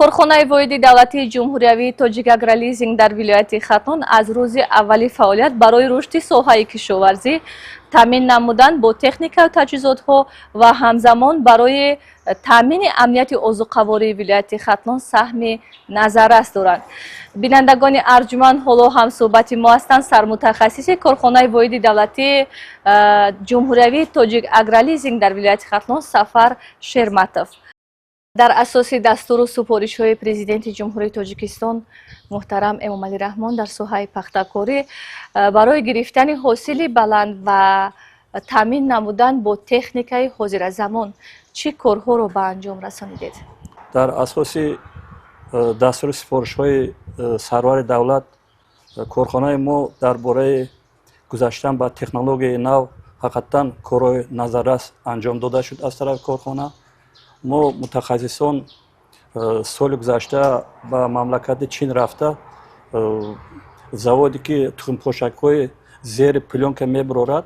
Корхонаи воҳиди давлатии ҷумҳуриявии «Тоҷикагролизинг» дар вилояти Хатлон аз рӯзи аввали фаъолият барои рушди соҳаи кишоварзӣ, таъмин намудан бо техникаю таҷҳизотҳо ва ҳамзамон барои таъмини амнияти озуқавории вилояти Хатлон саҳми назаррас доранд. Бинандагони арҷуманд, ҳоло ҳамсӯҳбати мо ҳастанд сармутахассиси корхонаи воҳиди давлатии ҷумҳуриявии «Тоҷик Агролизинг» дар вилояти Хатлон Сафар Шерматов. Дар асоси дастуру супоришҳои Президенти Ҷумҳурии Тоҷикистон муҳтарам Эмомалӣ Раҳмон дар соҳаи пахтакорӣ барои гирифтани ҳосили баланд ва таъмин намудан бо техникаи ҳозиразамон чӣ корҳоро ба анҷом расонидед? Дар асоси дастуру супоришҳои сарвари давлат корхонаи мо дар бораи гузаштан ба технологияи нав ҳақиқатан корҳои назаррас анҷом дода шуд. Аз тарафи корхона мо мутахассисон соли гузашта ба мамлакати Чин рафта, заводе ки тухмпошакҳои зери плёнка мебарорад,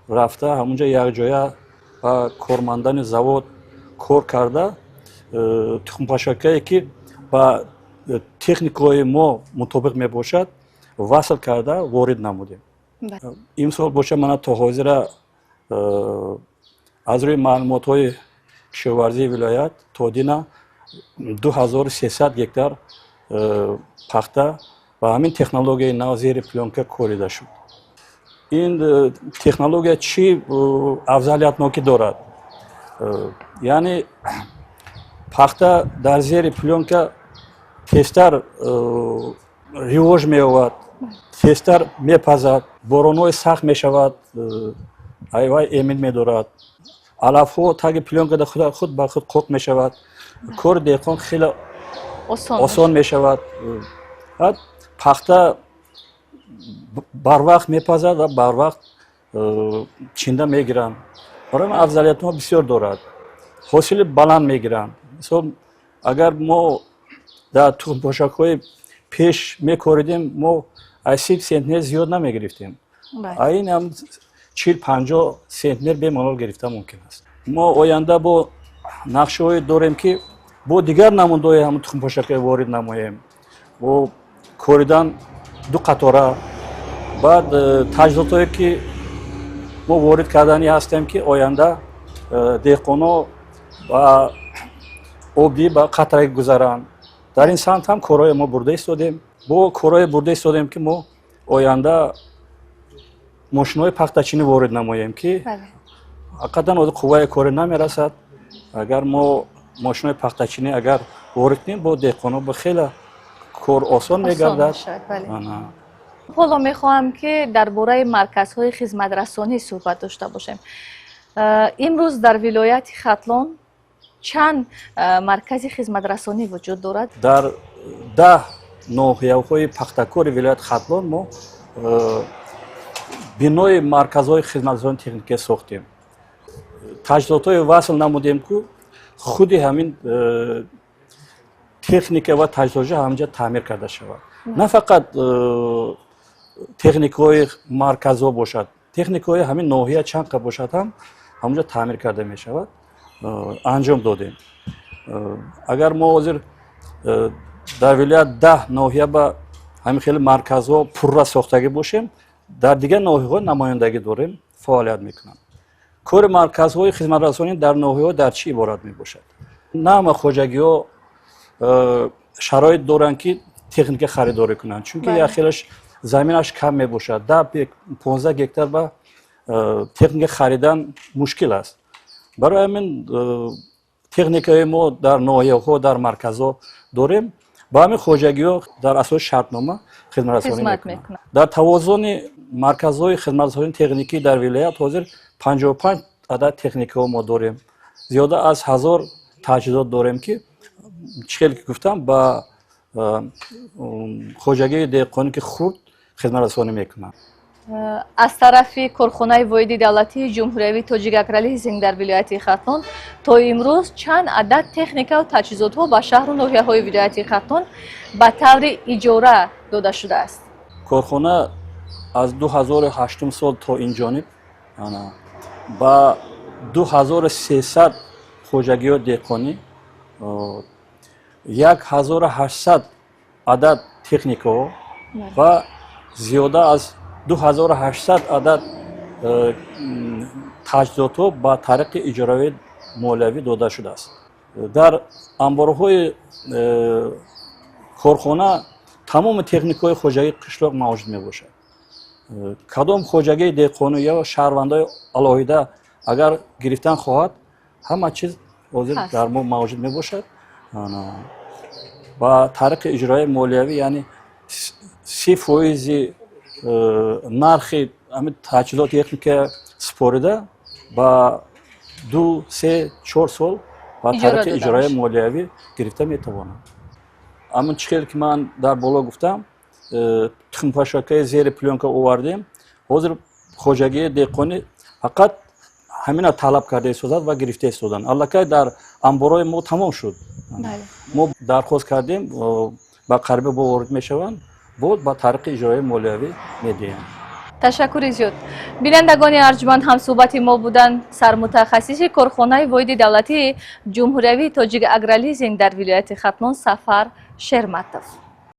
рафта, ҳамунҷа якҷоя ба кормандани завод кор карда, тухмпошакае ки ба техникаҳои мо мутобиқ мебошад, васл карда ворид намудем. Имсол боша, мана то ҳозира аз рӯи маълумотҳои кишоварзии вилоят то дина 2300 гектар пахта ба ҳамин технологияи нав зери плёнка корида шуд. Ин технология чӣ афзалиятнокӣ дорад? Яъне пахта дар зери плёнка тезтар ривоҷ меёбад, тезтар мепазад, боронҳои сахт мешавад, айвай эмин медорад, алафҳо таги плёнкада худ ба худ қоқ мешавад, кори деҳқон хеле осон мешавад. Баъд пахта барвақт мепазад ва барвақт чинда мегиранд. Барои ман афзалиятҳо бисёр дорад, ҳосили баланд мегиранд. Мисол, агар мо дар тухмпошакҳои пеш мекоридем, мо аз 30 центнер зиёд намегирифтем, а ин ҳам 40-50 центнер бемалол гирифта мумкин аст. Мо оянда бо нақшаҳое дорем, ки бо дигар намудҳои ҳамн тухмпошакҳо ворид намоем, бо коридан ду қатора. Баъд таҷҳизотҳое ки мо ворид карданӣ ҳастем, ки оянда деҳқонҳо ба обдиҳӣ ба қатраги гузаранд. Дар ин самт ҳам корҳое мо бурда истодем, бо корҳое бурда истодем, ки мо оянда мошинҳои пахтачинӣ ворид намоем, ки ҳақиқатан ҳозир қувваи корӣ намерасад. Агар мо мошинҳои пахтачинӣ агар ворид кунем, бо деҳқонҳо ба хеле кор осон мегардад. Ҳоло мехоҳам, ки дар бораи марказҳои хизматрасонӣ суҳбат дошта бошем. Имрӯз дар вилояти Хатлон чанд маркази хизматрасонӣ вуҷуд дорад? Дар 10 ноҳияҳои пахтакори вилояти Хатлон мо бинои марказҳои хизматрасонии техникӣ сохтем, таҷҳизотҳои васл намудем, ку худи ҳамин техника ва таҷҳизотҳо ҳаминҷа таъмир карда шавад. На фақат техникаҳои марказҳо бошад, техникаҳои ҳамин ноҳия чанд қа бошад ҳам, ҳамонҷа таъмир карда мешавад. Анҷом додем. Агар мо ҳозир дар вилоят 10 ноҳия ба ҳамин хеле марказҳо пурра сохтагӣ бошем, дар дигар ноҳияҳо намояндагӣ дорем, фаъолият мекунанд. Кори марказҳои хизматрасонӣ дар ноҳияҳо дар чӣ иборат мебошад? На ҳама хоҷагиҳо шароит доранд, ки техника харидорӣ кунанд, чунки якхелаш заминаш кам мебошад, 10-15 гектар ба техника харидан мушкил аст. Барои ҳамин техникаи мо дар ноҳияҳо, дар марказҳо дорем, ба ҳамин хоҷагиҳо дар асоси шартнома хизматрасонӣ мекунанд. Дар тавозуни марказҳои хизматрасонии техникӣ дар вилоят ҳозир 55 адад техникаҳо мо дорем, зиёда аз 1000 таҷҳизот дорем, ки чӣ хеле ки гуфтам, ба хоҷагии деҳқонӣ ки хурд хизматрасонӣ мекунанд. Аз тарафи корхонаи воҳиди давлатии ҷумҳуриявии «Тоҷикагролизинг» дар вилояти Хатлон то имрӯз чанд адад техникаву таҷҳизотҳо ба шаҳру ноҳияҳои вилояти Хатлон ба таври иҷора дода шудааст? Корхона аз 2008 сол то ин ҷониб ба 2300 хоҷагиҳои деҳқонӣ 1800 адад техникаҳо ва зиёда аз 2800 адад таҷҳизотҳо ба тариқи иҷоравии молиявӣ дода шудааст. Дар амборҳои корхона тамоми техникаҳои хоҷагии қишлоқ мавҷуд мебошад. Кадом хоҷагии деҳқонӣ ё шаҳрвандои алоҳида агар гирифтан хоҳад, ҳама чиз ҳозир дар мо мавҷуд мебошад. Ба тариқи иҷрои молиявӣ, яъне 30 фоизи нархи ҳамин таҷҳизоти техника супорида, ба 2, 3, 4 сол ба тариқи иҷрои молиявӣ гирифта метавонад. Амн чӣ хел ки ман дар боло гуфтам, тухмпошакаи зери плёнка овардем. Ҳозир хоҷагии деҳқонӣ фақат ҳамина талаб карда истодад ва гирифта истоданд. Аллакай дар амборҳои мо тамом шуд. Мо дархост кардем, ба қарибе бо ворид мешаванд, боз ба тариқи иҷрои молиявӣ медиҳем. Ташаккури зиёд. Бинандагони арҷманд, ҳамсӯҳбати мо буданд сармутахассиси корхонаи воҳиди давлатии ҷумҳуриявии Тоҷик Агролизинг дар вилояти Хатлон Сафар Шерматов.